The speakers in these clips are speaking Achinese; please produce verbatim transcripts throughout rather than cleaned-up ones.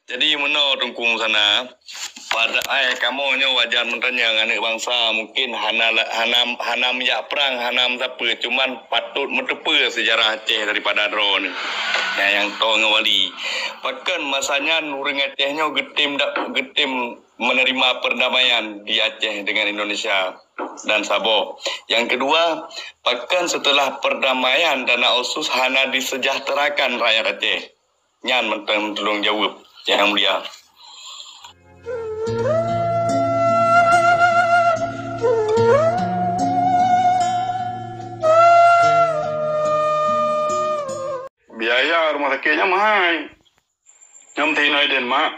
Jadi meunoe Teungku Musana, padahai kamoe nyoe wajar meutanyong, aneuk bansa mungkin hana la-, hana, hana meujak prang, hana meusapeue, cuman patôt meuteupeue seujarah Aceh daripada droeneuh nyang, nyang toe ngon wali. Pakon masa nyan ureuëng Aceh nyoe geutem da-, geutem menerima perdamaian di Aceh dengan Indonesia dan saboh. Yang kedua, pakon setelah perdamaian Dana Otsus hana disejahterakan rakyat Aceh? Nyan mantong tulông jaweueb, Yang Mulia. Biaya rumah sakit nyan mahai. Nyang teuinai Denmark,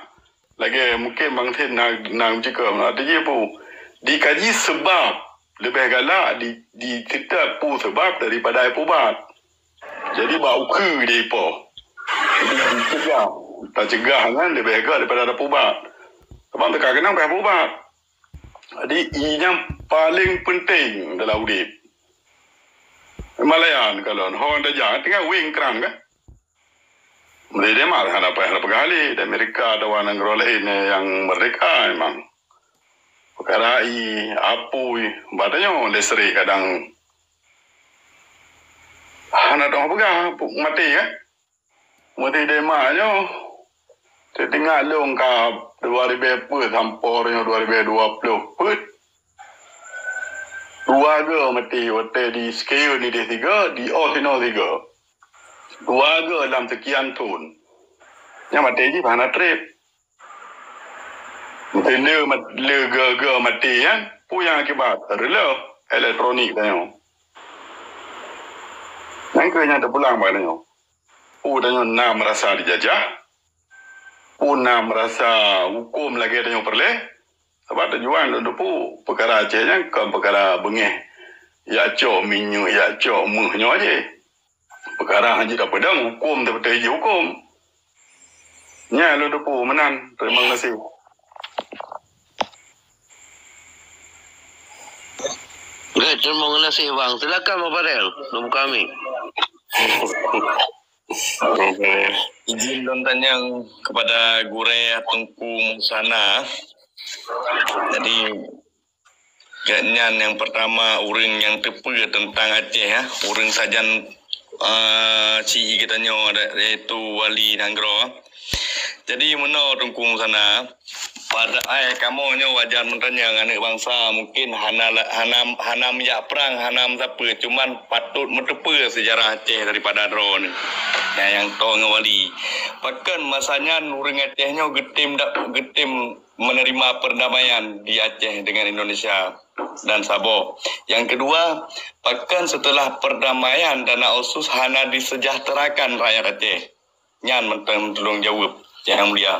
lagèe mungkin bang Thin na, na meucikeu, na teuji pu. Dikaji sebab, leubeh galak di, di, kita pu sebab daripada ai pubat. Jadi bak ukeue di ipo. Jadi dicegah, tacegah nyan leubeh gèt daripada tapubat. Sebab teuka keunong payah pubat. Jadi i nyang paling penting dalam udép. Malayan kalon ho tajak tinggai weng kran kan. Meunyoe Denmark hana payah tapeugah lé, di Amerika atawa nanggroe laén nyang merdeka memang. Peukara ie, apui, bak tanyoe listrik kadang hana dong peugah, maté kan. Maté Denmark nyoe, teuingat lôn ka dua ribèe peuet sampoe nyoe dua ribèe dua ploh peuet. Dua geu maté watèe di Skeuen idéh tiga, di Os inoe tiga. Dua geu lam seukian thon. Nyang maté jih hana trép. Meuteuleu mat-, leu geu-geu maté nyan, peue nyang akibat? Reuleuh elektronik tanyoe. Nyang keu nyang teupulang bak tanyoe. Peue tanyoe na meurasa dijajah? Peue na meurasa huköm lagèe tanyoe peureulèe? Sabab tujuan lôn teupeu peukara Aceh nyan kon peukara beungèh jak cok minyeuk, jak cok méuh nyoe jih. Peukara hana jeuet tapeudong, huköm tapeuteuh jih huköm. Nyan lôn teupeu meunan. Terima kasih. Baik, terima kasih, Bang. Silakan, Bang Fadel. Belum kami. Izin lôn tanyong kepada Gurèe Teungku Musana. Jadi, gobnyan nyang pertama ureuëng nyang teupeue teuntang Aceh, ya. Ureuëng sajan, eh, C E geutanyoe, yaitu wali nanggroe. Jadi, meunoe Teungku Musana, padahai kamoe nyoe wajar meutanyong, aneuk bansa mungkin hana la-, hana, hana meujak prang, hana meusapeue, cuman patôt meuteupeue seujarah Aceh daripada droeneuh nyang, nyang toe ngon wali. Pakon masa nyan ureuëng Aceh nyoe geutem da-, geutem menerima perdamaian di Aceh dengan Indonesia dan saboh. Yang kedua, pakon setelah perdamaian Dana Otsus hana disejahterakan rakyat Aceh? Nyan mantong tulông jaweueb, Yang Mulia.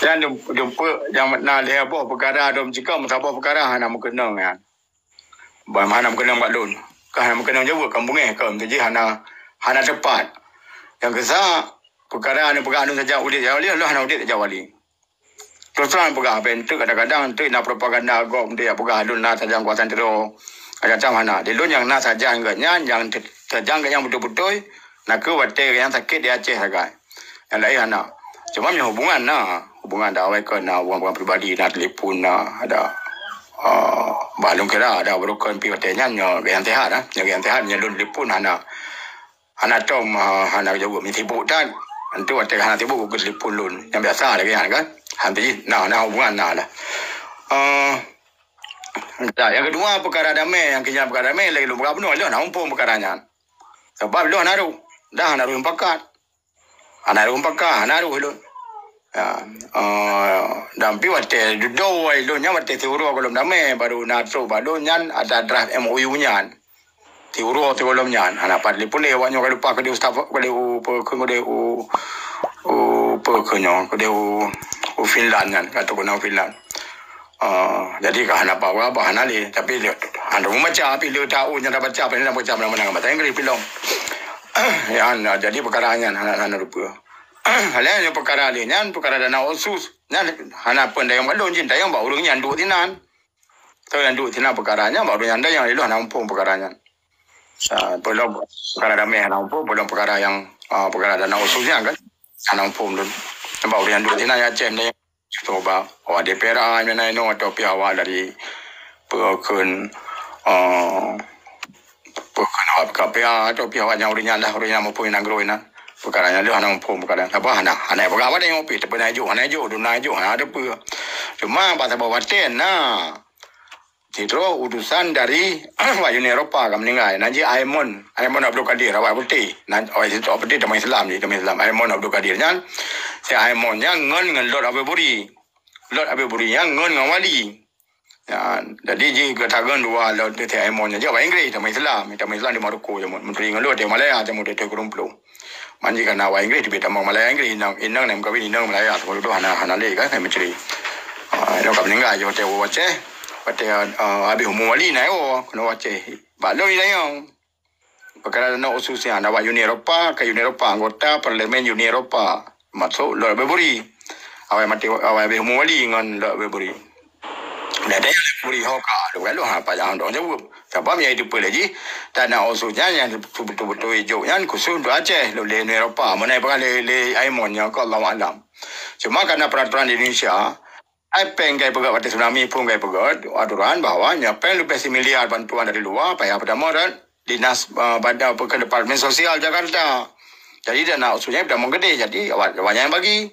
Nyan jumpa, jumpa nyang na lhèe boh peukara dum jikeu, meusaboh peukara hana meukeunong nyan. Bah hana meukeunong bak lôn. Ka hana meukeunong jaweueb, ka beungèh, ka meuteujih hana, hana teupat. Nyang keusa, peukara nyang peugah lôn sajan udép jak wali, lôn hana udép jak wali. Terus terang peugah, ben teuk kadang-kadang teuk na propaganda gob, dia peugah lôn na sajan kuasa tiro. Macam hana. Di lôn nyang na sajan geuh nyan, nyang te-, sajan geuh nyang beutôi-beutôi, na keuh watèe nyang sakét di Aceh sagai. Nyang laén hana. Cuma meunyoe hubungan na, hubungan dak awai kon na hubungan pribadi, na telepon na, ada, ah, bah lôn kira ada broken pi watèe nyan nyoe nyang sehat ah. Nyang sehat nyoe lôn telepon hana. Hana tom, ah, hana jaweueb, sibuk that. Entu watèe hana sibuk, geuteulepon lôn. Nyang biasa lagèe nyan kan. Hana jih, na, na hubungan na lah. Ah, dah, nyang keudua peukara damé, nyang keu nyan peukara damé, lagèe lôn peugah bunoe, lôn hana muphom peukara nyan. Sabab lôn hana rôh. Dah hana rôh mupakat. Hana rôh mupakat, hana rôh lôn. Ya, eh, dan pi watèe dudoe lôn nyan watèe siuroe gohlom damé, baru na trôk bak lôn nyan ada draft M O U nyan. Siuroe sigohlom nyan, hana pat lé puléh awak nyoe ka lupa keu di Ustaz, keu di u, pe, keu di u, u, pe, keu nyoe, keu di u, u Finland nyan, ka trôk keunoe Finland. Ah, jadi ka hana pat babah, hana lé. Tapi lé, hana meubaca, tapi lé tahu nyang tabaca, paléng tabaca meunan-meunan bahasa Inggris pilong. Ya, hana, jadi peukara nyan hana, hana rupa. Laén nyoe peukara lé nyan, peukara dana otsus. Nyan hana pun dayong bak lôn, jih dayong bak ureueng nyan duek sinan. Teu nyang duek sinan peukara nyan, bak ureueng nyan dayong, lé lôn hana muphom peukara nyan. Ah, peulom peukara damé hana muphom, peulom peukara nyang, ah, peukara dana otsus nyan kan. Hana muphom lôn. Nampak ureueng nyang duek sinan Aceh ni. Cuba awak D P R A nyan inoe atau pih awak dari peue kheun, ah, peue kheun awak K P A atau pih awak nyang ureueng nyan lah, ureueng nyang muphom nanggroe nyan. Peukara nyan lôn hana muphom peukara. Saba hana, hana peugah awak nyang pih, tapi hana jok, hana jok, duna jok, hana ada peue. Cuma bak saboh watèe na. Sidroe utusan dari Uni Eropa ka meuninggai. Nan jih Aimon, Aimon Abdul Kadir, awak putéh. Nan awak putéh teuma Islam jih, teuma Islam. Aimon Abdul Kadir nyan, si Aimon nyan ngon, ngon Lord Avebury. Lord Avebury nyan ngon, ngon wali. Ya, jadi jih geutangon dua Lord, si Aimon nyan jih awak Inggris, teuma Islam, teuma Islam di Maroko, menteri ngon Lord, di Malaya, teuma di Kuala Lumpur. Man jih kana awak Inggris, teubiet tamong Malaya Inggris, inong, inong na meukawen inong Malaya, seumeututoh hana, hana lé kan, hana mencuri. Ah, inong ka meuninggai, watèe u Aceh, watèe, ah, habéh umu wali na, oh, keunoe u Aceh. Bak lôn inong. Peukara nyoe khusus nyan, awak Uni Eropa, ka Uni Eropa, anggota parlemen Uni Eropa, termasuk Lord Avebury. Awai maté, awai habéh umu wali ngon Lord Avebury. Dah ada yang beri hoka, tu kan lu ha, payah dong jawab. Sebab yang itu boleh ji, tanah khusus nyan yang betul-betul hijau nyan khusus untuk Aceh, lé Uni Eropa. Mana yang pernah lé, lé Aimon yang ke Allah alam. Cuma karena peraturan di Indonesia, ai peng kai peugah watèe tsunami pun kai peugah aturan bahwa nyapeng lebih semiliar bantuan dari luar, payah pertama dan dinas, uh, pada apa ke Departemen Sosial Jakarta. Jadi dana khusus nyan pertama gede, jadi awak, awak nyan bagi.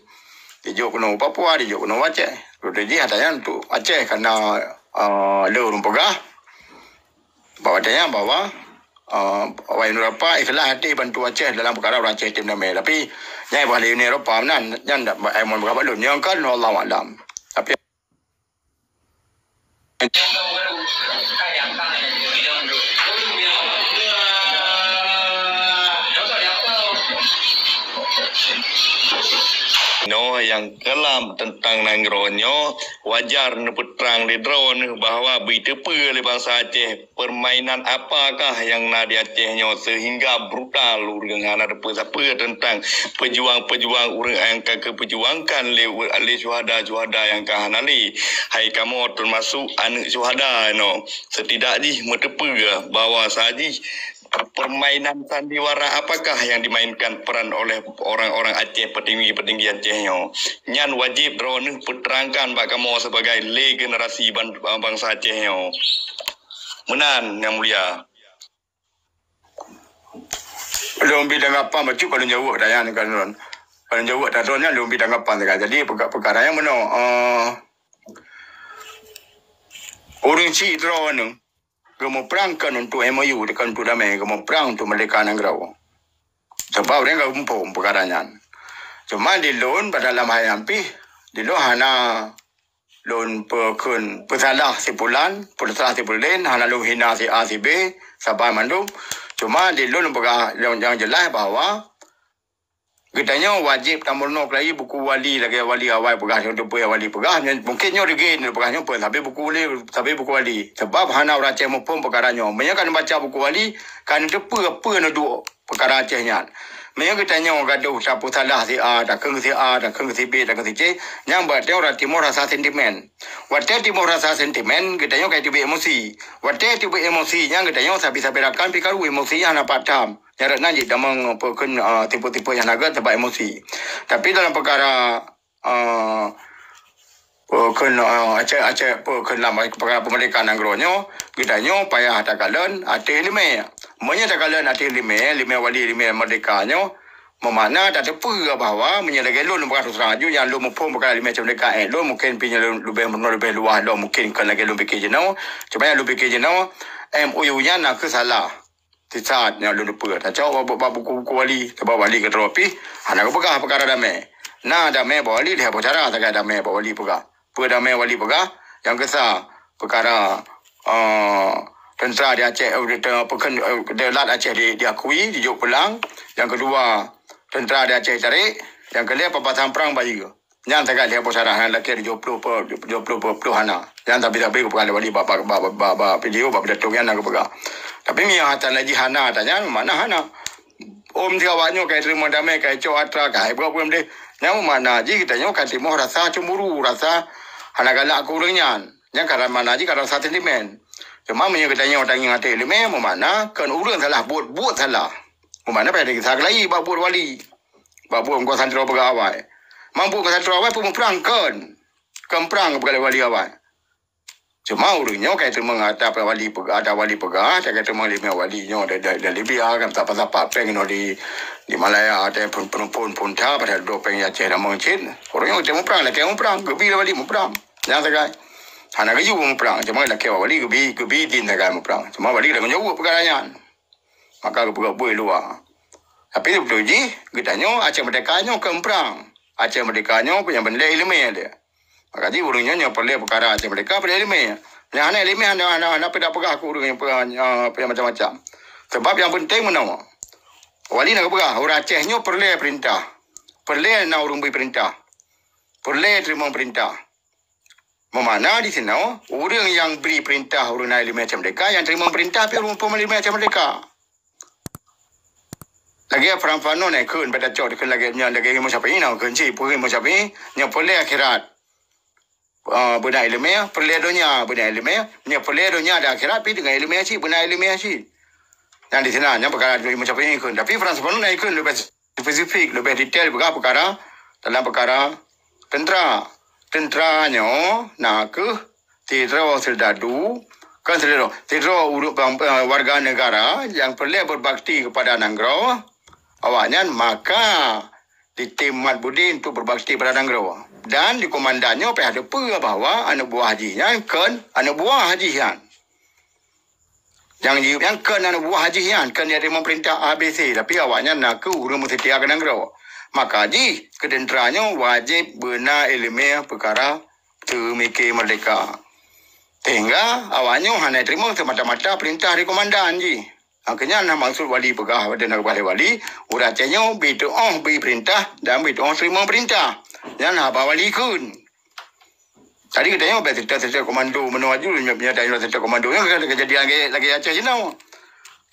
Dijok keunoe Papua, dijok keunoe Aceh. Jadi hata nyan untuk Aceh karena, uh, le ureueng peugah. Bahwa tanya bahwa, uh, awak Uni Eropa ikhlas hati bantu Aceh dalam perkara orang Aceh tim damai. Tapi nyai bah Uni Eropa meunan, nyan dak ai mon berapa lun. Nyang kan Allah alam. Tapi Noe nyang keulam teuntang nanggroe nyoe wajar neupeutrang lé droeneuh bahwa beuteupeue lé bansa Aceh permainan apakah nyang na di Aceh nyoe seuhingga brutal ureueng hana teupeu sapeue teuntang peujuang-peujuang ureueng nyang ka geupeujuangkan lé, lé syuhada-syuhada nyang ka hana lé. Hai kamoe teumasuk aneuk syuhada nyoe, setidak jih meuteupeue bahwa sajih permainan sandiwara apakah yang dimainkan peran oleh orang-orang Aceh, petinggi-petinggi Aceh nyoe. Nyan wajéb droeneuh peuterangkan bak kamoe sebagai lé generasi ban-, bansa Aceh nyoe. Meunan, Yang Mulia. Lôn bi tanggapan bacut kalau jaweueb dah nyan kan lôn. Kalau jaweueb dah droeneuh lôn bi tanggapan teuka. Jadi peuka-, peukara nyang meunoe, eh, ureueng chik droeneuh geumuprang kon untuk M O U, kon untuk damai, geumuprang untuk merdeka nanggroe. Sebab ureueng ka muphom peukara nyan. Cuma di lôn, pada lam hai nyan pih, di lôn hana lôn peukheun peusalah si pulan, peusalah si pulen, hana lôn hina si A, si B, saban mandum. Cuma di lôn peugah nyang, nyang jeulaih bahwa geutanyoe wajéb tameurunoe keulayi buku wali lagèe wali awai peugah nyoe, teupeu wali peugah nyoe, mungken nyoe lagèe nyoe peugah nyoe peue, sabe buku wali, sabe buku wali. Sebab hana ureueng Aceh muphom peukara nyoe. Meunyoe ka neubaca buku wali, ka neuteupeue peue neuduek peukara Aceh nyan. Meunyoe geutanyoe gadoh tapeusalah si A, takheun si A, takheun si B, takheun si C, nyan berarti ureueng timoh rasa sentimen. Watèe timoh rasa sentimen, geutanyoe ka teubiet emosi. Watèe teubiet emosi nyan geutanyoe sabe-sabe rakan pih karu emosi nyan hana pat tham. Nyan rot nan jih tamong peukheun, ah, tipe-tipe nyang na gèt sabab emosi. Tapi dalam peukara, ah, peukheun, ah, Aceh, Aceh, peukheun lam peukara peumeurdekaan nanggroe nyoe, geutanyoe payah takalon até ileumèe. Meunyoe takalon até ileumèe, ileumèe wali, ileumèe meurdeka nyoe, meumakna tateupeue bahwa meunyoe lagèe lôn, lôn peugah terus terang aju, nyang lôn muphom peukara ileumèe cit meurdeka, eh, lôn mungken pih nyoe lôn leubeh meurunoe leubeh luwah lôn, mungken kon lagèe lôn pike jinoe. Cuma nyang lôn pike jinoe, M O U nyan na kheueh salah. Sisat nyang lôn teupeue. Tacok bak, bak buku-buku wali, sabab wali keudroe pih hana geupeugah peukara damé. Na damé bak wali, lheueh boh cara tagai damé bak wali peugah. Peue damé wali peugah, nyang keusa peukara, eh, teuntra di Aceh, eh, te-, peukheun, eh, daulat Aceh di, diakui, dijok pulang. Nyang keudua, teuntra di Aceh tarek. Nyang keulhèe, peubasan prang bayeue. Nyan tagai lheueh boh cara, hana lakèe tujoh ploh pe-, tujoh ploh pe-, ploh hana. Nyan tapi-tapi geupeugah lé wali bak, bak, bak, bak, bak video, bak pidato nyan na geupeugah. Tapi meunyoe hana lagèe hana, tanya, mana hana? Om siga awak nyoe kai teurimong damé, kai cok atra, kai buet-buet deh. Nyan makna jih geutanyoe ka timoh rasa cemburu, rasa hana galak keu ureueng nyan. Nyan ka makna jih ka rasa sentimen. Cuma meunyoe geutanyoe tangieng até iéleumé, meumakna kon ureuëng salah buet, buet salah. Meumakna payah gisa keulayi bak buet wali. Bak buet Teungku Santro peugah awai. Mang buet Teungku Santro awai peumuprang kon. Kon prang peugah lé wali awai. Cuma ureuëng nyoe ka teumeung ata wali peugah, ata wali peugah, ka teumeung iéleumé wali nyoe dari, dari, dari Libya kan, sapat-sapat péng inoe di, di Malaya, ata phon, phon, phon, phon tha, padahai dua péng di Aceh dah meucit. Ureuëng nyoe ka muprang, lakée muprang, geubi lé wali muprang. Nyang sagai. Hana geuyue muprang, cuma lakée wali geubi, geubi din sagai muprang. Cuma wali dah meujaweueb peukara nyan. Maka geupeugah bui luwa. Tapi beutôi jih, geutanyoe Aceh Merdeka nyoe kon prang. Aceh Merdeka nyoe nyang peureulée iéleumé lé. Maka jih ureuëng nyoe nyang peureulée peukara Aceh Merdeka peureulée iéleumé. Nyang hana iéleumé hana, hana, hana peue tapeupeugah keu ureuëng nyang, nyang, nyang macam-macam. Sebab nyang penting meunoe. Wali na geupeugah, ureuëng Aceh nyoe peureulée peurintah. Peureulée na ureuëng bri peurintah. Peureulée teurimong peurintah. Meumakna di sinoe, ureuëng nyang bri peurintah ureuëng na iéleumé Aceh Merdeka, nyang teurimong peurintah pih ureuëng muphom iéleumé Aceh Merdeka. Lagée Frantz Fanon na kheun, bak tacok dikheun lagée nyan, lagée Imam Syafi'i na kheun cit, peue Imam Syafi'i, nyang peureulée akhirat, ah, beuna iéleumé, peureulée donya beuna iéleumé, nyang peureulée donya dan akhirat pih deungon iéleumé cit, beuna iéleumé cit. Nyang di sinan, nyang peukara Imam Syafi'i kheun. Tapi Frantz Fanon na kheun leubeh spesifik, leubeh detail peugah peukara dalam peukara teuntra. Teuntra nyoe na kheueh sidroe seudadu, kon sidroe, sidroe ureuëng bang-, eh, warga negara nyang peureulée beubakti keupada nanggroe, awaknyan maka ditem mat budi untuk beubakti pada nanggroe. Dan di komandan nyoe payah teupeue bahwa aneuëk buah jih nyan kon aneuëk buah jih nyan. Nyang jiyueb nyan kon aneuëk buah jih nyan, kon nyang teurimong peurintah A B C, tapi awaknyan na kheueh ureuëng meuseutia keu nanggroe. Maka jih, keu teuntra nyoe wajéb beuna iéleumé peukara teumike meurdehka. Sehingga awaknyoe hana teurimong seumata-mata peurintah dari komandan jih. Nyang keu nyan na maksud wali peugah, watée na geupeugah lé wali, ureuëng Aceh nyoe bri teuôh bri peurintah dan bri teuôh teurimong peurintah. Nyan haba wali kheun. Jadi geutanyoe bék seutôt-seutôt komando meunoe aju, nyoe, nyoe tanyoe seutôt komando. Nyoe ka keujadian lagée, lagée Aceh jinoe.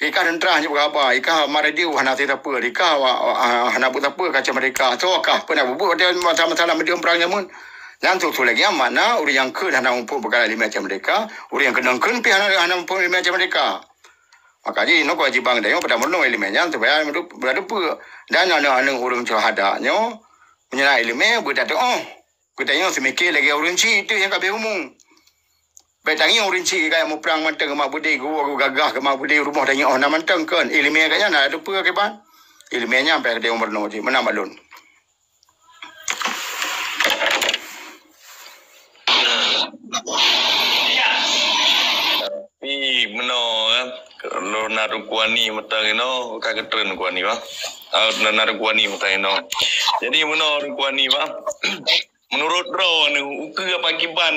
Ikah teuntra nyang peugah haba, ikah mat radio hana sapeue, ikah wa, wa, hana buet sapeue keu Aceh Merdeka. Soe kah peue na bubuet watée masalah, masalah meudeueng prang jameun. Nyan su-su lagée nyan makna ureuëng nyang kheun hana muphom peukara iéleumé Aceh Merdeka, ureuëng nyang keunong kheun pih hana, hana muphom iéleumé Aceh Merdeka. Maka jih inoe keuwajéban geutanyoe peutameurunoe iéleumé nyan supaya meudeup-, meudeupeue. Dan aneuëk-aneuëk ureuëng syuhada nyoe meunyoe na iéleumé beutateuôh. Geutanyoe seumike lagée ureuëng chik teuh nyang ka abéh umu. Bék tangieng ureuëng chik ka muprang mantong, geumat beudé, geuwoe geugagah, geumat beudé rumoh tanyoe na mantong kon. Iéleumé gata nyan na teupeue kiban. Iéleumé nyan payah geutanyoe meurunoe jih, meunan bak lôn. Tapi meunoe, eh, lôn na Teungku Ani mantong inoe, ka geutreun Teungku Ani bah. Ah, na, na Teungku Ani mantong inoe. Jadi meunoe Teungku Ani bah. Meunurot droeneuh, ukeue pakriban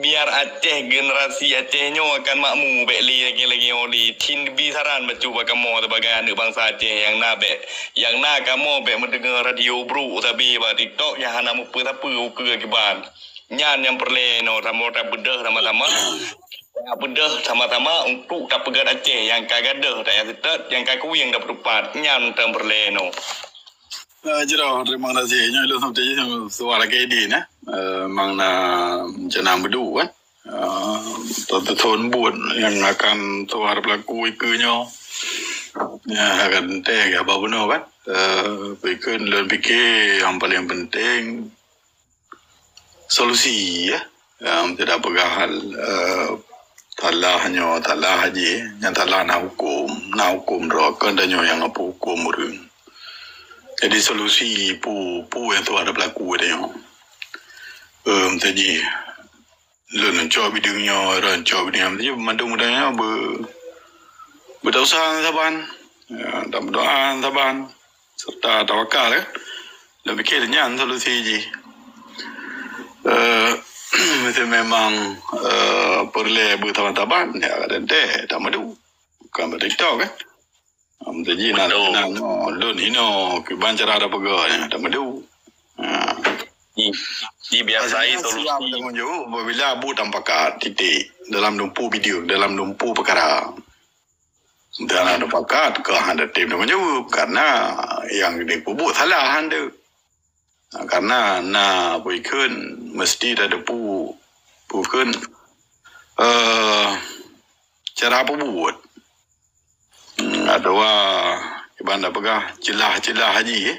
biar Aceh, generasi Aceh nyoe akan makmu bék lé lagée-lagée nyoe lé. Cit neubi saran bacut bak kamoe sibagai aneuëk bansa Aceh nyang na bék, nyang na kamoe bék meudeungoe radio brok sabe bak TikTok nyang hana mupeue sapeue ukeue pakriban. Nyan nyang peureulée inoe, kamoe tabeudôh sama-sama. Tabeudôh sama-sama untuk tapeugét Aceh nyang ka gadôh, nyang seutôt, nyang ka kuwieng tapeutupat. Nyan nyang peureulée inoe. Eh, jroh, terima kasih. Nyoe lôn sampoe jih, suara K D nah. Eh, memang na rencana beudu kan. Eh, tuan-tuan buet nyang akan tuan pelaku ikeue nyoe. Ya, akan teh haba bunoe kan. Eh, pikir, lôn pikir yang paling penting solusi, ya. Nyang tidak peugah hal, eh, salah nyoe, salah jih. Nyang salah na huköm, na huköm droe, kon tanyoe nyang apui huköm ureuëng. Jadi solusi peue, peue nyang tuha tapelaku tanyoe. Em, teujih lôn cok bideueng nyoe, lôn cok bideueng nyoe, teujih mandum tanyoe be-, beudôsa saban. Ya, dan berdoa saban. Serta tawakal, kan? Lôn pikir nyan solusi jih. Eh, meusé memang, eh, peureulée beutaban-taban, ya, ka teuntée, tameudu. Bukan bak TikTok, kan? Am, teujih na, betul, na, na, lôn hinoe, kiban cara tapeugah, ya, tameudu. Ha. Ji, ji biasa. Maksudnya, solusi siap bertanggung jawab apabila buet tampakat titik dalam dumpeue bideueng, dalam dumpeue peukara. Dan hana pakat keu hana tem tanggung jaweueb, karena nyang dipeubuet salah hana. Karena na peue kheun meusti tateupeue peue kheun, eh, cara peubuet. Hmm, atawa kiban tapeugah ceulah-ceulah jih, eh.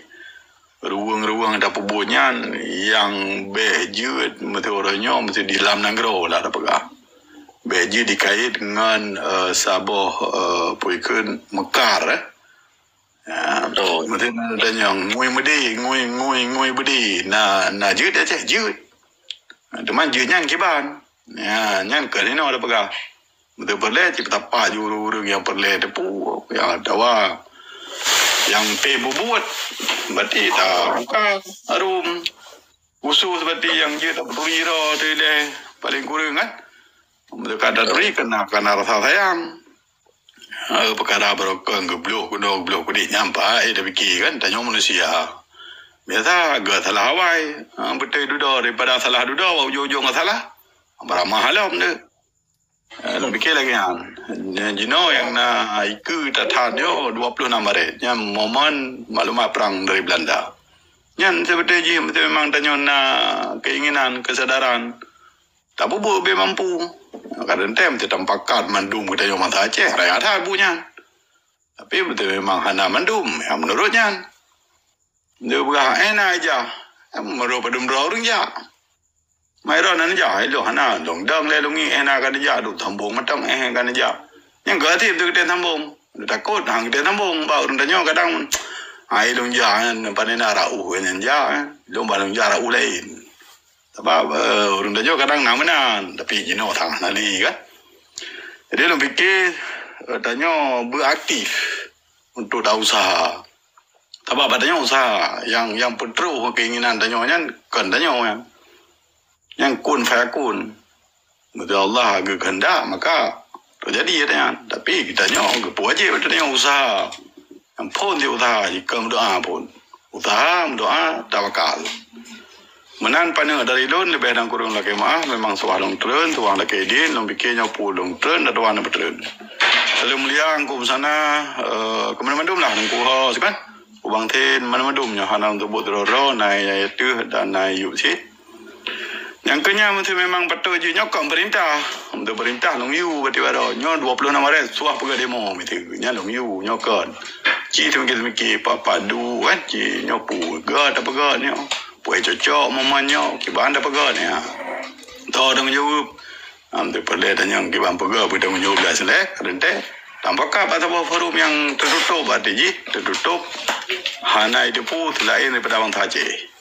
Ruweueng-ruweueng tapeubuet nyan nyang bèk jeuet meuteureuh nyoe meuteureuh di lam nanggroe lah tapeugah. Bèk jeuet dikait ngon, eh, saboh, eh, peue kheun meukar, eh. Ya, betul. Meuteureuh na tanyong, ngui meudeh, ngui, ngui, ngui beudeh. Na, na jeuet Aceh, jeuet. Teuma jeuet nyan kiban. Ya, nyan keuh inoe tapeugah. Beutôi peureulèe cit tapak ju ureueng-ureueng nyang peureulèe teupeu, nyang atawa nyang pih bubuet, berarti tabuka harum. Khusus berarti nyang jeuet tapeuturi droe teuh ilèe paléng kureueng kan. Beutôi ka tapeuturi keunan, keunan rasa sayang. Eh, peukara beurokon geubloh keunoe, geubloh keudeh nyan paih tapike kan, tanyoe manusia. Biasa geusalah awai, ha, beutôi dudoe daripada salah dudoe, ujong-ujong ka salah. Beuramah lom teuh. Eh, lôn pike lagèe nyan. Nyan jinoe nyang na ikeue that-that nyoe dua puluh enam Maret. Nyan momen maklumat prang dari Belanda. Nyan seubeutôi jih, beutôi memang tanyoe na keinginan, kesadaran. Tapi buet bèk mampu. Kadang tem teutampa kat mandum geutanyoe bansa Aceh, raya that buet nyan. Tapi beutôi memang hana mandum, ya, menurut nyan. Dia peugah, eh, na ija. Eh, meurok padum droe ureueng jak. Mai droe nan ija, eh, lôn hana, lôn dong lé lôn ngieng, eh, na ka neujak, duek sambong mantong, eh, ka neujak. Nyang geuh até beutôi geutem sambong. Takot, hang geutem sambong, bak ureueng tanyoe kadang, ai lôn jak, eh, pane na raoh nyan jak, eh. Lôn bah lôn jak raoh laén. Sabab, eh, ureueng tanyoe kadang na meunan, tapi jinoe tanyoe hana lé kan. Jadi lôn pike, eh, tanyoe beuaktif untuk ta usaha. Sabab bak tanyoe usaha nyang, nyang peutroh keinginan tanyoe nyan kon tanyoe nyan. Nyan kun fayakun. Meunyoe Allah geukeuheundak, maka teujadi nyan. Tapi geutanyoe geupeuwajéb bak tanyoe usaha. Nyang phôn di usaha jih, kon meudoa phôn. Usaha, meudoa, tawakal. Meunan paneuk dari lôn, leubeh dan kureueng lakèe meu'ah, memang suah lôn treun, suah lakèe idin, lôn pike nyoe peue lôn treun, dan tuan lôn peutreun. Saleuem mulia, Teungku Busana, eh, keu mandum-mandum lah, Teungku Hos kan. Ubang Thin, mandum-mandum nyoe hana lôn seubut droe-droe, na nyang teuh dan na nyang yub cit. Nyang keu nyan meusti memang patôt jih nyoe kon peurintah. Untuk peurintah lôn yue bati baroe. Nyoe dua puluh enam Maret suah peugah demo meusti. Nyan lôn yue nyoe kon. Ci teumiki-teumiki pat-pat duek kan. Ci nyoe peue gèt tapeugah nyoe. Peue cocok momen nyoe kiban tapeugah nyoe. Tho tanggung jaweueb. Am teupeuleueh tanyong kiban peugah beutanggong jaweueb dah selek, renteh. Tanpa ka bak saboh forum nyang teututup, arti jih teututup. Hana jiteupeue seulaén daripada bansa Aceh.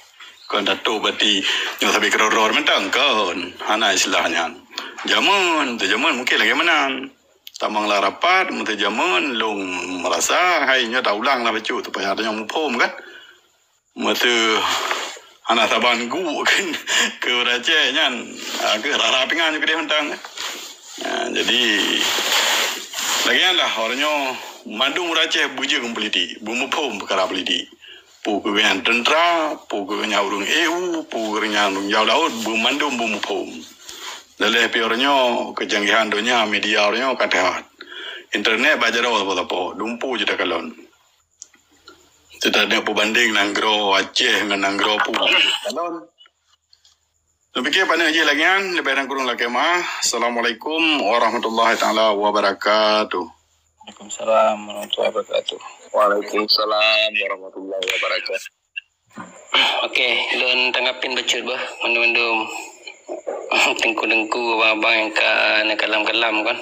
Kon tatup bati nyoe sabe keudroe-droe mantong, kon. Hana istilah nyan. Jameun, teuh jameun mungkin lagèe meunan. Tamong lam rapat, meuteujameun, lôn meurasa, hai nyoe taulang lah bacut, supaya tanyoe muphom kan. Meuteuh hana saban guk kan, keu ureueng Aceh nyan, ah, keu rara pingan keudeh mantong. Ah, jadi, lagèe nyan lah, uroe nyoe mandum ureueng Aceh beujeueng politik, beumuphom peukara politik. Peue keu gobnyan teuntra, peue keu gobnyan ureueng E U, peue keu gobnyan ureueng jauh laôt, beumandum beumuphom. Lé-lé pih uroe nyoe, keucanggihan donya, media uroe nyoe ka that. Internet bak jaroe sapo-sapo, dumpeue jeuet takalon. Teutab peubandeng nanggroe Aceh ngon nanggroe peue. Kalon. Lôn pike paneuk jih lagèe nyan, leubeh dan kureueng lakèe meu'ah. Assalamualaikum warahmatullahi taala wabarakatuh. Waalaikumsalam warahmatullahi wabarakatuh. Waalaikumsalam warahmatullahi wabarakatuh. Oke, lôn tanggapin bacut bah, mandum-mandum teungku-teungku, abang-abang nyang ka neukalam-kalam kan.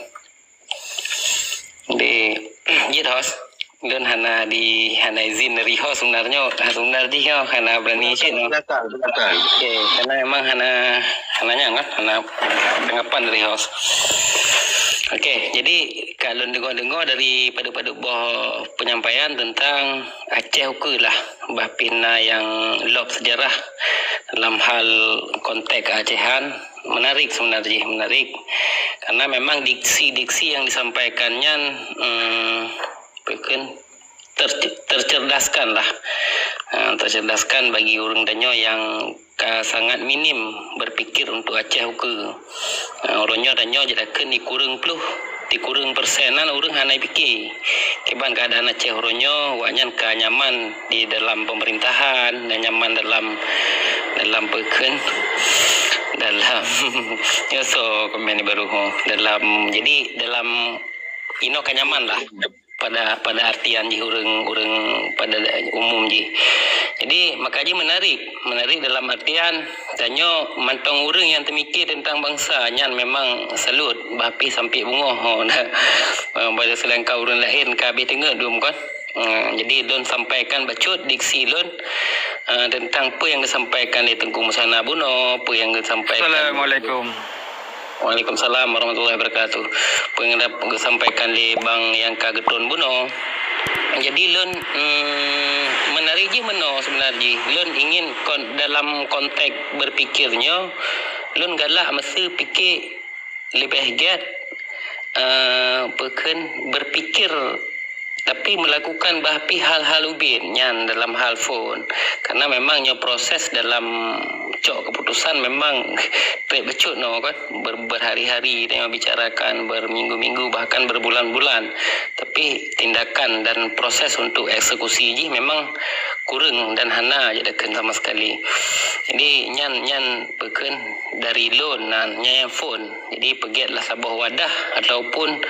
Di, jeuet host, lôn hana di, hana izin dari host sebenarnya, sebenar jih nyoe hana berani cit nyoe. Silakan, silakan. Oke, karena memang hana, hana nyang kan, hana tanggapan dari host. Oke, jadi ka lôn deungoe-deungoe dari padub-padub boh penyampaian tentang Aceh ukeue lah, bah pih na nyang lop sejarah dalam hal konteks Acehan, menarik sebenar jih, menarik. Karena memang diksi-diksi yang disampaikan nyan, em, peue kheun, ter-, tercerdaskan lah. Ha, tercerdaskan bagi ureueng tanyoe nyang ka sangat minim berpikir untuk Aceh ukeue. Ha, uroe nyoe tanyoe jeuet takheun di kureueng ploh, di kureueng persen nan ureueng hana pike. Kiban keadaan Aceh uroe nyoe, awaknyan ka nyaman di dalam pemerintahan, dan nyaman dalam, dalam peue kheun, Dalam nyoe soe komen ni baru ho. Dalam, jadi dalam inoe ka nyaman lah. Pada pada artian jih ureueng ureueng pada umum jih. Jadi maka jih menarik, menarik dalam artian tanyoe mantong ureueng nyang teumikir teuntang bansa nyan memang salut, bah pih sampoe beungoh ho. Pada seulangka ureueng laén ka habéh teungeut dum kon. Hmm, jadi lôn sampaikan bacut diksi lôn, ah, teuntang peue nyang geusampaikan lé Teungku Musana bunoe, peue nyang geusampaikan. Assalamualaikum. Waalaikumsalam warahmatullahi wabarakatuh. Peue nyang geusampaikan lé bang nyang ka geutron bunoe. Jadi lôn, hmm, menarik jih meunoe sebenarnya jih. Lôn ingin kon-, dalam konteks berpikir nyoe, lôn galak meuseu pike leubeh gét, eh, peue kheun berpikir tapi melakukan bah pih hal-hal ubit nyan dalam hal phon. Karena memang nyoe proses dalam cok keputusan memang treb bacut nyoe kan. Ber-, berhari-hari tanyoe bicarakan, berminggu-minggu, bahkan berbulan-bulan. Tapi tindakan dan proses untuk eksekusi jih memang kureueng dan hana jak dakeueng sama sekali. Jadi nyan, nyan peue kheun dari lôn nan nyang phon. Jadi peugét lah saboh wadah ataupun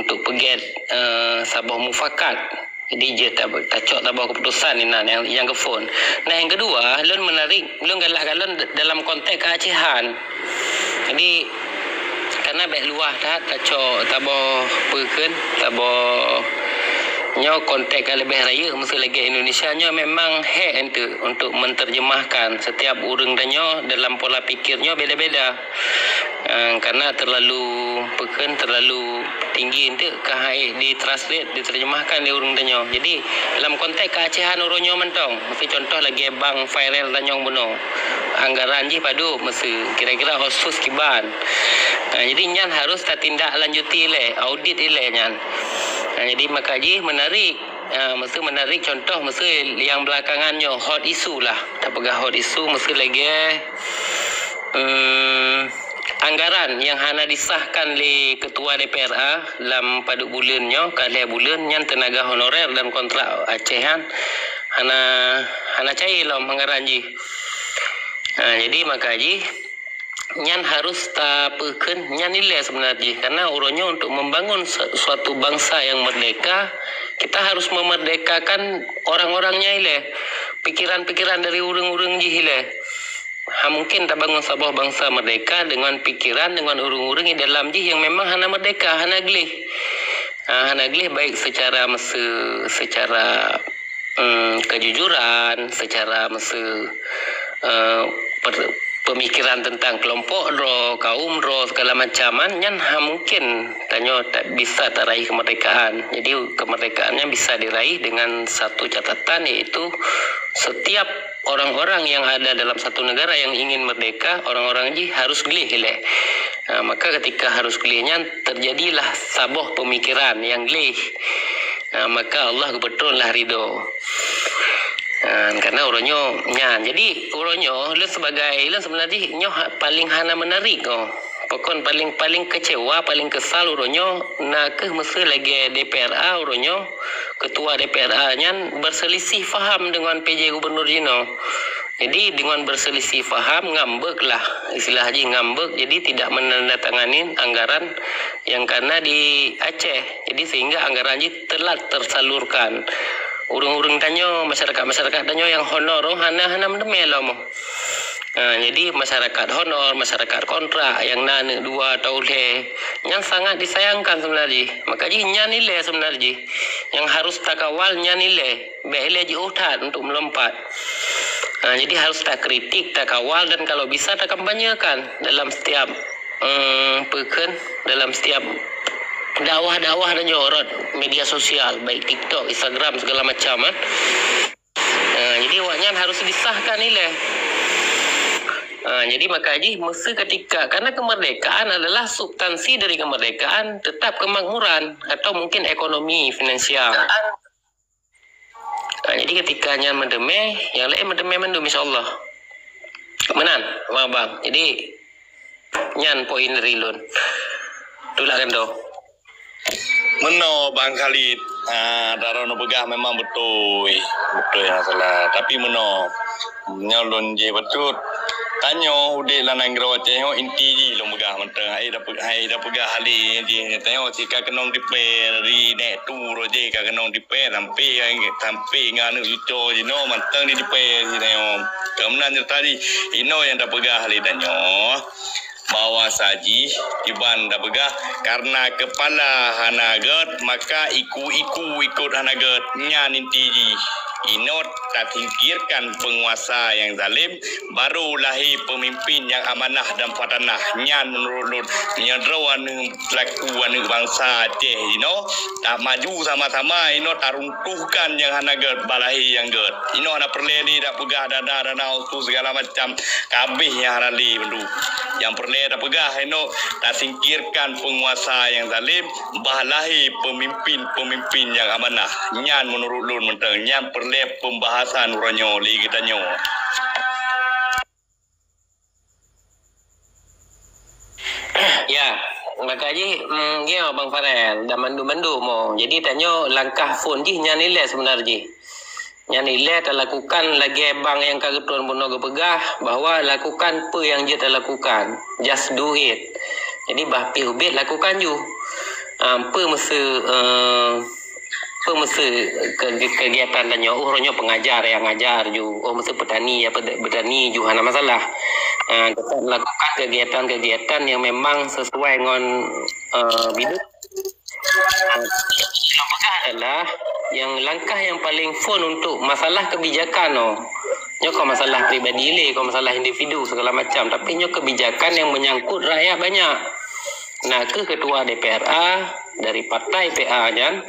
untuk peugét, eh, saboh mufakat. Jadi jeuet ta-, tacok saboh keputusan inan nyang, nyang geuphon. Nah, nyang keudua, lôn menarik, lôn galak kalon d-, dalam konteks keacehan. Jadi karena bék luwah that tacok saboh peue kheun, saboh nyoe konteks ka leubeh rayeuk meuseu lagée Indonesia nyoe memang hék enteuk untuk menterjemahkan setiap ureueng tanyoe dalam pola pikir nyoe beda-beda. Eh, karena terlalu peue kheun, terlalu tinggi enteuk ka hai ditranslate, diterjemahkan lé ureueng tanyoe. Jadi dalam konteks keacehan uroe nyoe mantong, meuseu contoh lagée bang viral tanyong bunoe. Anggaran jih padub meuseu, kira-kira otsus kiban. Ha, jadi nyan harus tatindak lanjuti ilée, audit ilée nyan. Ha, jadi maka jih menarik, ha, meuseu menarik contoh meuseu nyang belakangan nyoe hot issue lah. Tapeugah hot issue meuseu lagée, hmm, anggaran nyang hana disahkan lé ketua D P R A lam padub buleuen nyoe, ka lhée buleuen nyan teunaga honorer dan kontrak Aceh nyan hana, hana cair lom anggaran jih. Ha, jadi maka jih nyan harus tapeue kheun nyan ilée sebenarnya jih. Karena uroe nyoe untuk membangun se-, suatu bangsa yang merdeka, kita harus memerdekakan orang-orang nyan ilée. Pikiran-pikiran dari ureueng-ureueng jih ilée. Ha, mungkin tabangun saboh bangsa merdeka dengan pikiran, dengan ureueng-ureueng di dalam jih yang memang hana merdeka, hana gleh. Ha, hana gleh baik secara meuseu, secara, em, kejujuran, secara meuseu, eh, per-, pemikiran tentang kelompok droe, kaum droe, segala macam, kan, nyan ha mungkin tanyoe tak bisa taraih kemerdekaan. Jadi kemerdekaan nyan bisa diraih dengan satu catatan, iaitu setiap orang-orang yang ada dalam satu negara yang ingin merdeka, orang-orang jih harus gleh ilée. Ha, maka ketika harus gleh nyan, terjadilah saboh pemikiran yang gleh. Ha, maka Allah geupeutronlah ridho. Ha, karena uroe nyoe nyan. Jadi uroe nyoe lôn sebagai, lôn sebenarnya nyoe ha-, paling hana menarik oh. Pokon paling, paling kecewa, paling kesal uroe nyoe na kheueh meuseu lagée D P R A uroe nyoe, ketua D P R A nyan berselisih faham dengan P J gubernur jinoe. Jadi dengan berselisih faham, ngambek lah, istilah jih ngambek, jadi tidak menandatangani anggaran yang kana di Aceh. Jadi sehingga anggaran jih telat tersalurkan. Ureueng-ureueng tanyoe, masyarakat-masyarakat tanyoe nyang honor oh hana, hana meuteumé lom. Ha, jadi masyarakat honor, masyarakat kontrak nyang na aneuk dua atau lhée, nyan sangat disayangkan sebenarnya jih. Maka jih nyan ilée sebenarnya jih. Nyang harus takawal nyan ilée. Bék ilée jiôh that untuk melompat. Ha, jadi harus takritik, takawal dan kalau bisa takampanyekan dalam setiap, em, peue kheun, dalam setiap dakwah-dakwah dan nyoe rot media sosial, baik TikTok, Instagram, segala macam, kan. Ha, jadi awak nyan harus disahkan ilée. Ha, jadi maka jih meuseu ketika, karena kemerdekaan adalah substansi dari kemerdekaan tetap kemakmuran atau mungkin ekonomi finansial. Ha, jadi ketika nyan meuteumé, nyang laén meuteumé mandum insya Allah. Meunan, abang-abang. Jadi nyan poin dari lôn. Tulak keunoe. Meunoe Bang Khalid, ah, droeneuh peugah memang beutôi. Beutôi hana salah. Tapi meunoe, nyoe lôn jih bacut. Tanyoe udeb lam nanggroe Aceh nyoe inti jih lôn peugah mantong. Hai dapeu-, hai dapeugah hale jih. Tanyoe cit ka keunong dipée, dari nèk tu roh jih ka keunong dipée sampai, sampai ngon aneuk cuco jinoe mantong di dipée jih tanyoe. Keunan nyata jih, inoe nyang dapeugah hale tanyoe. Bahwa sajih iban dapeugah, karena kepala hana gét, maka iku-iku ikot hana gét. Nyan inti jih. Inoe tasingkirkan penguasa nyang zalim, baru lahé peumimpin nyang amanah dan patanah. Nyan meunurot lôn, meunyoe droe aneuk, selaku aneuk bansa Aceh jinoe, tamaju sama-sama inoe taruntuhkan nyang hana gét, bah lahé nyang gét. Inoe hana peureulée lé dapeugah dana-dana khusus segala macam, kabeh nyang hana lé bandum. Nyang peureulée dapeugah inoe tasingkirkan penguasa nyang zalim, bah lahé peumimpin-peumimpin nyang amanah. Nyan meunurot lôn mantong, nyan peureulée pembahasan uroe nyoe lé geutanyoe. Ya, maka jih, mm, ya, Bang Farel, dan mandum-mandum, oh. Jadi, tanyoe langkah phon jih nyan ilée sebenar jih. Nyan ilée talakukan lagée bang nyang ka geutuan bunoe geupeugah bahwa lakukan peue nyang jeuet talakukan. Just do it. Jadi, bah pih ubit lakukan ju. Ah, peue meuseu, eh, peue meuseu ke-, kegiatan tanyoe, oh, uroe nyoe pengajar nyang ngajar ju. Oh, meuseu petani, ya, pet-, petani ju hana masalah. Ah, tetap melakukan kegiatan-kegiatan yang memang sesuai ngon, eh, bidang. Nyang peugah adalah, nyang langkah nyang paling phon untuk masalah kebijakan, oh. Nyoe kon masalah pribadi lé, kon masalah individu segala macam, tapi nyoe kebijakan nyang menyangkut rakyat banyak. Nakeuh ketua D P R A dari partai P A nyan,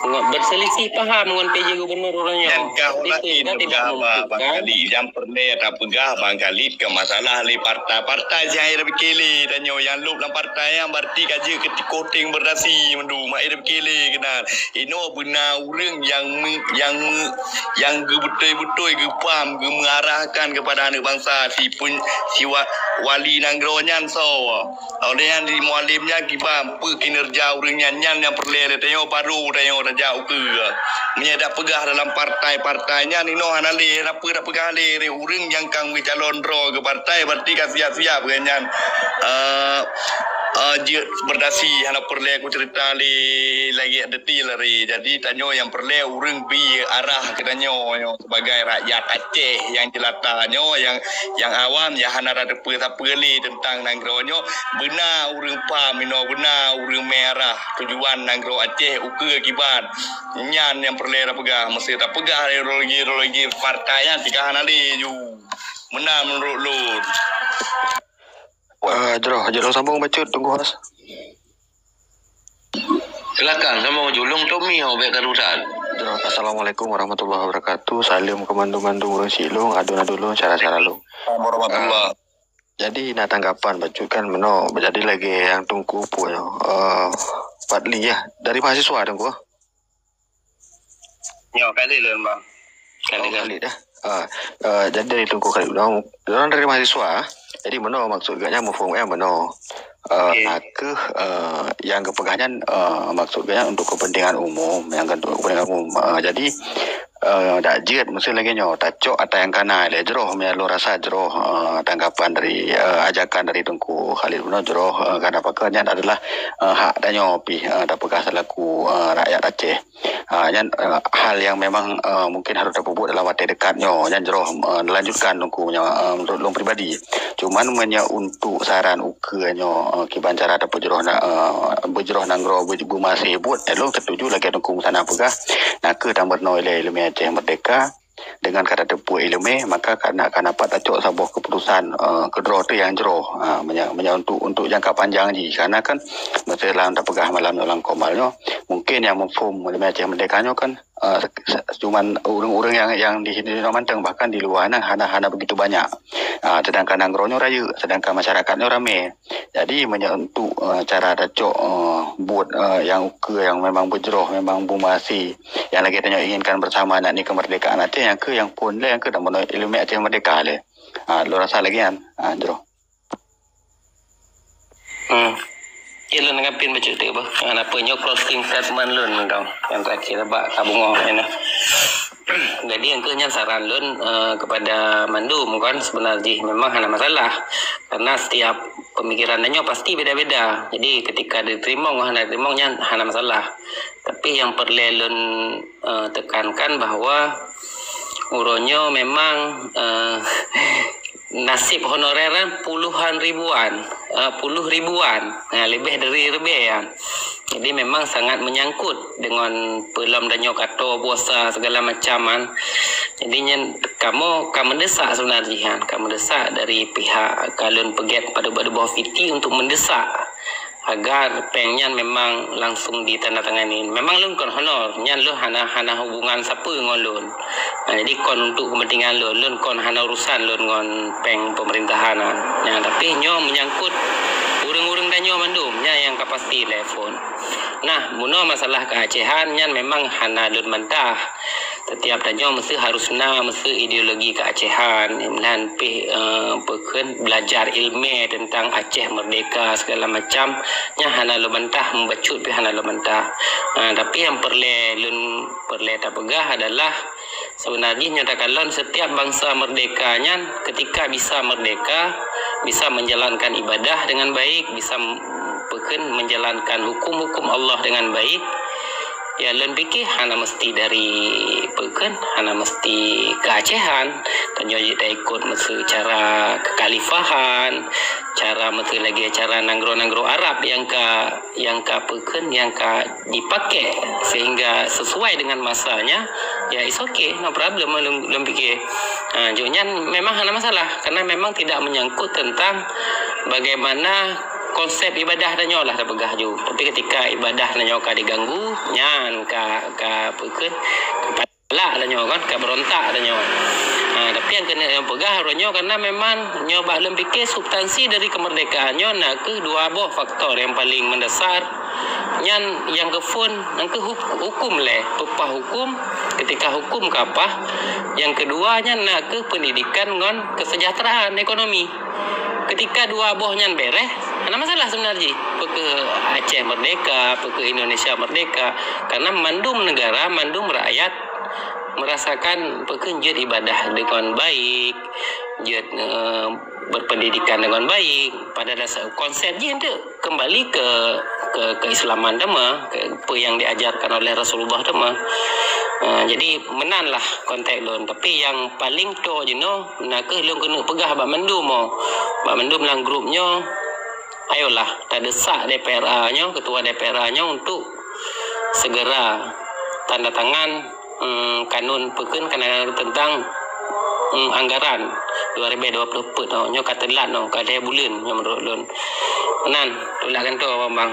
ngon berselisih paham ngon P J gubernur uroe nyoe. Nyan ka ulah tidak, tidak menentukan. Bang Khalid, nyang peureulée tapeugah Bang Khalid keu masalah lé partai-partai nyang ai pike lé tanyoe nyang lôb lam partai nyan berarti ka jeuet keu tikoh teng berdasi mandum ai pike lé keunan. Inoe beuna ureuëng nyang me-, nyang me-, nyang geubeutôi-beutôi geupaham, geumeuarahkan keupada aneuk bansa si pun-, si wa-, wali nanggroe nyan soe. Oleh nyan di Mualem nyan kiban peue kinerja ureuëng nyan, nyan nyang peureulée lé tanyoe baru tanyoe tajak ukeue. Meunyoe tapeugah dalam partai-partai nyan inoe hana lé, hana peue tapeugah lé, lé ureuëng nyang ka geucalon droe keu partai berarti ka siap-siap keu nyan. Eh, eh, jeuet berdasi hana peureulée kucerita lé lagée detil lari. Jadi tanyoe nyang peureulée ureuëng bi arah keu tanyoe nyoe. Sebagai rakyat Aceh nyang jelata nyoe, nyang, nyang awam, nyang hana tateupeue sapeue lé teuntang nanggroe nyoe, beuna ureuëng paham inoe, beuna ureuëng meuarah tujuan nanggroe Aceh ukeue kiban. Nyan nyang peureulée tapeugah, meuseu tapeugah ideologi-ideologi partai nyan tika hana lé ju. Meunan meunurot lôn. Ah, jroh, jroh sambung bacut, Teungku Has. Silakan, sambung bacut. Lôn Tommy, oh, bèk ka rusan. Jroh, assalamualaikum warahmatullahi wabarakatuh. Saleuem keu mandum-mandum ureuëng Silong, aduen-aduen lôn, syedara-syedara lôn. Warahmatullah. Ah, jadi na tanggapan bacut kan meunoe, jadi lagée nyang Teungku peue nyoe. Eh, Fadli ya, dari mahasiswa Teungku. Nyoe kali lôn, Bang. Kali Oh, lôn. Khalid dah. Ah, eh, jadi dari Teungku Khalid, orang, orang dari mahasiswa. Jadi meunoe maksud geuhnyan muphom eh meunoe. Eh, Okey. Nakeuh, eh, nyang geupeugah nyan, eh, maksud geuhnyan untuk kepentingan umum, nyang untuk kepentingan umum. Eh, jadi, eh, dak jeuet meuseu lagée nyoe, tacok ata nyang kana lé jroh, meunyoe lôn rasa jroh, eh, tanggapan dari, eh, ajakan dari Teungku Khalid meunoe jroh, eh, karena pakon nyan adalah, eh, hak tanyoe pih, eh, tapeugah selaku, eh, rakyat Aceh. Ah, nyan, eh, hal nyang memang, eh, mungkin harôh tapeubuet dalam watée dekat nyoe. Nyan jroh, eh, lanjutkan Teungku nyoe, eh, meunurot lôn pribadi. Cuman meunyoe untuk saran ukeue nyoe, eh, kiban cara tapeujroh na-, eh, beujroh nanggroe beu-, beumaséh buet, eh, lôn setuju lagée Teungku Musana peugah, nakeuh tameurunoe ilée ileumé Aceh Merdeka. Dengan ka tateupeue ileumé, maka ka na-, ka na pat tacok saboh keuputusan, eh, keudroe teuh nyang jroh. Ha, meunyoe, meunyoe untuk, untuk jangka panjang jih. Karena kan, meuseu lam tapeugah malam nyoe lam komal nyoe, mungkin nyang muphom ileumé Aceh Merdeka nyoe kan, eh, se-, se-, cuman ureuëng-ureuëng nyang, nyang di, di mantong, bahkan di luwa nyan hana, hana begitu banyak. Ah, sedangkan nanggroe nyoe rayeuk, sedangkan masyarakat nyoe ramé. Jadi, meunyoe untuk, eh, cara tacok, eh, buet, eh, nyang ukeue nyang memang beujroh, memang beumaséh, nyang lagée tanyoe inginkan bersama, yakni kemerdekaan Aceh, nyang kheueh nyang phon lé, nyang kheueh dan bunoe ileumé Aceh Merdeka lé. Ah, lôn rasa lagée nyan. Ah, jroh. Hmm. Ya, lôn nanggapi bacut teuk bah. Ngan apa nyoe closing statement lôn dong. Nyang terakhir bak Kak Bungo nyan. Jadi, nyang keuh nyan saran lôn, eh, kepada mandum kan, sebenar jih memang hana masalah. Karena setiap pemikiran tanyoe pasti beda-beda. Jadi, ketika diterima ngon hana diterima nyan hana masalah. Tapi nyang peureulée lôn, eh, tekankan bahwa uroe nyoe memang, eh, nasib honorer puluhan ribuan, eh, puluh ribuan, eh, leubeh dari ribée nyan. Jadi memang sangat menyangkut dengan peulom tanyoe kato, puasa, segala macam kan. Jadi nyan kamoe ka mendesak sebenar jih kan, ka mendesak dari pihak ka lôn peugét padub-padub boh Fiti untuk mendesak agar péng nyan memang langsung ditandatangani. Memang lôn kon honor, nyan lôn hana, hana hubungan sapeue ngon lôn. Ha, jadi kon untuk kepentingan lôn, lôn kon hana urusan lôn ngon péng pemerintahan nyan. Nah, tapi nyoe menyangkut ureuëng-ureuëng tanyoe mandum, nyan nyang ka pasti lé phon. Nah, bunoe masalah keuacehan nyan memang hana lôn bantah. Setiap tanyoe mesti harus na mesti ideologi keuacehan, meunan pih, eh, peukheun belajar ilmu tentang Aceh merdeka segala macam, nyan hana lôn bantah, membacut pih hana lôn bantah. Ah, tapi nyang peureulée lôn peureulée tapeugah adalah sebenarnya nyoe takalon setiap bangsa merdeka nyan ketika bisa merdeka, bisa menjalankan ibadah dengan baik, bisa peukheun menjalankan hukum-hukum Allah dengan baik, ya, lôn pike hana mesti dari peukheun, hana mesti keuacehan. Tanyoe jeuet taikot meusu cara kekhalifahan, cara meusu lagée cara nanggroe-nanggroe Arab nyang ka, nyang ka peukheun, nyang ka dipakai sehingga sesuai dengan masanya, ya, it's okay, no problem lôn, lôn pike. Ha, jok nyan memang hana masalah karena memang tidak menyangkut tentang bagaimana konsep ibadah tanyoe lah tapeugah ju. Tapi ketika ibadah tanyoe ka diganggu, nyan ka, ka peukheun, ka palak tanyoe kan, ka berontak tanyoe. Ha, tapi nyang keuneuk lôn peugah uroe nyoe karena memang nyoe bak lôn pike substansi dari kemerdekaan nyoe na keuh dua boh faktor yang paling mendasar. Nyan nyang keuphon, nyang keuh huk-, hukum lé, peupah hukum, ketika hukum ka pah. Nyang keudua nyan na keuh pendidikan ngon kesejahteraan ekonomi. Ketika dua boh nyan bereh, hana masalah sebenar jih. Peukheun Aceh merdeka, peukheun Indonesia merdeka. Karena mandum negara, mandum rakyat merasakan peukheun jeuet ibadah dengan baik, jeuet, eh, berpendidikan dengan baik. Pada dasar konsep jih untuk kembali ke, ke keislaman teuma, ke apa yang diajarkan oleh Rasulullah teuma. Eh, jadi meunan lah konteks lôn. Tapi yang paling to jinoe na keuh lôn keuneuk peugah bak mandum oh, bak mandum lam grup nyoe, ayolah tadesak D P R A nyoe, ketua D P R A nyoe untuk segera tanda tangan, em, kanun peukheun kanun tentang, em, anggaran dua ribu dua puluh empat nyoe, nyoe ka teulat nyoe, ka lhée buleuen nyoe menurut lôn. Nan, tulak gantoe abang-abang.